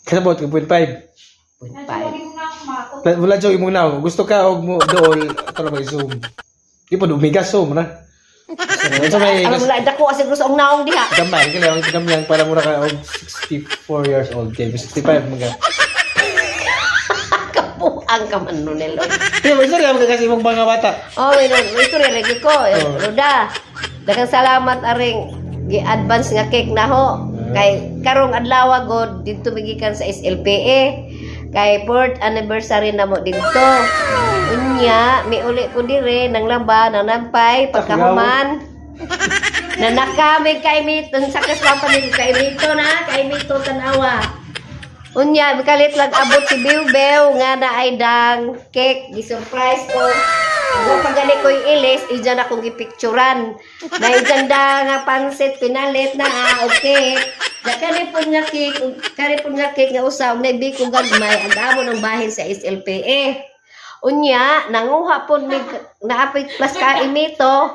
Kasabot ka 0.5. 0.5. Wala joke imong now. Gusto ka og mo dool ato na may Zoom. Di pa umigas Zoom na. So may Alam mo, dako kasi gusto ang naong diha. Gamay kini ang gamyan para mura ka og 64 years old kay 65 mga. Kapuang ka man nun, Nelo. Di ba istorya mo kasi imong mga bata. Oh, may may istorya lagi ko. Oh. Roda. Daghang salamat aring gi-advance nga cake na ho. Kay karong adlaw god didto migikan sa SLPA. Kay fourth anniversary na mo didto. Unya, miuli ko dire nang laba, nang nampay, pagkahuman. Nanakami kay mito, sa kaswapa ni kay mito na, kay mito tanawa. Unya, mikalit lang abot si Biu nga na ay dang cake, gi-surprise ko. Kung pagani ko'y ilis, ijan akong gipicturan. Na ijan da nga pansit, pinalit na ah, okay. Da kani po nga cake, kani po nga cake nga usa, og naibig ko gagmay, ang amo ng bahin sa SLPA. Unya, nanguha po ni naapit plus ka imito.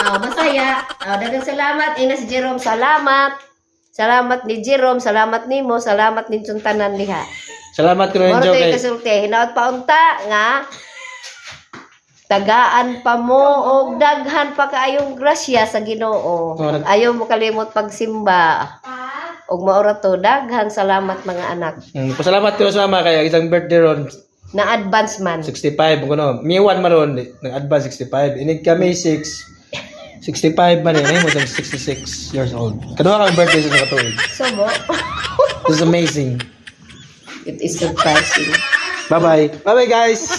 Ah, masaya. Ah, daghang salamat ina si Jerome, salamat. Salamat ni Jerome, salamat nimo, salamat ninyong tanan diha. Salamat ko Moro rin tayo kay kasulti, hinaot pa unta nga tagaan pa mo og daghan pa kaayong grasya sa Ginoo. Oh, Ayaw mo kalimot pagsimba. Og maura to daghan salamat mga anak. Pasalamat ko sa mama kay isang birthday ron Na advance man. 65 kuno. Mi 1 man ron nag advance 65. Inig kami 6 65 man eh, mo 66 years old. Kaduha kang birthday sa katuig. So mo, This is amazing. It is surprising. Bye-bye. Bye-bye, guys.